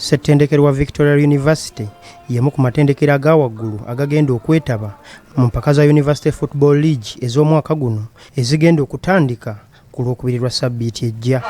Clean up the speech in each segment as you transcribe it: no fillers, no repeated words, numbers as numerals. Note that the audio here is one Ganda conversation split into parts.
Ssettendekero wa Victoria University y'emu ku matendekero aga waggulu agagenda okwetaba mu mpaka za University Football League ez'omwaka guno ezigenda okutandika ku Lwokubiri lwa ssabbiiti ejja.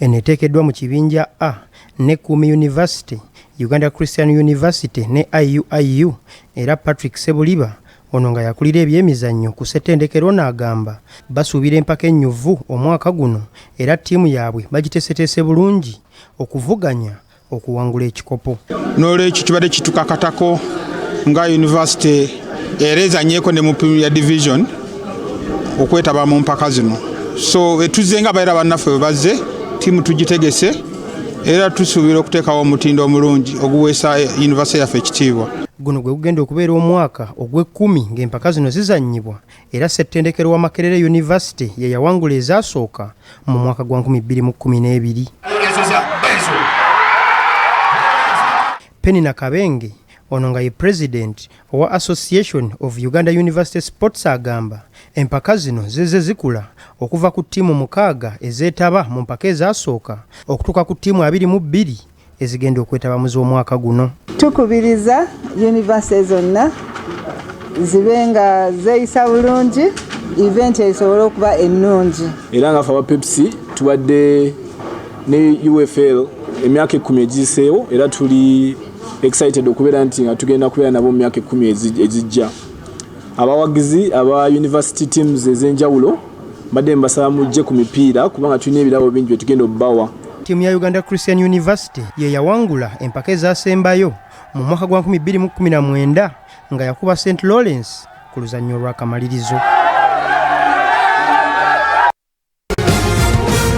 Eno eteekeddwa mu kibinja A ne Kumi University, Uganda Christian University ne IUIU era Patrick Ssebuliba ono nga yakulira ebyemizannyo ku ssettendekero ono agamba basuubira empaka ennyuvu omwaka guno era ttiimu yaabwe bagiteeseteese bulungi okuvuganya okuwangula ekikopo. N'olwekyo kibadde kitukakatako nga yunivasite era ezanyeeko ne mu Premier Division okwetaba mu mpaka zino. So tuzze nga baera bannaffe bwe bazze, ttiimu tugitegese era tusuubira okuteekawo omutindo omulungi oguweesa yunivasite yaffe ekitiibwa. Guno gwe gugenda okubeera omwaka ogw'ekkumi ng'empaka zino zizannyibwa era ssettendekero wa Makerere University ye yawangula ezasooka mu mwaka gwa 2012. Penina Kabenge ono nga ye president owa Association of Uganda University Sports agamba empaka zino zizze zikula okuva ku ttiimu 6 ezeetaba mu mpaka ezasooka okutuuka ku ttiimu 22 ezigenda okwetaba mu z'omwaka guno. Tukubiriza yunivasite zonna zibe nga zeeyisa bulungi, event esobole okuba ennungi. Era nga ffe aba Pepsi tubadde ne UFL emyaka 10 egiyiseewo era tuli excited okubeera nti nga tugenda kubeera nabo mu myaka 10 egijja. Abawagizi aba university teams ez'enjawulo mbadde mbasaba mujje ku mipiira kubanga tulina ebirabo bingi bye tugenda okubawa. Ttiimu ya Uganda Christian University ye yawangula empaka ezasembayo mu mwaka gwa 2019 nga yakuba St Lawrence ku luzannya olw'akamalirizo.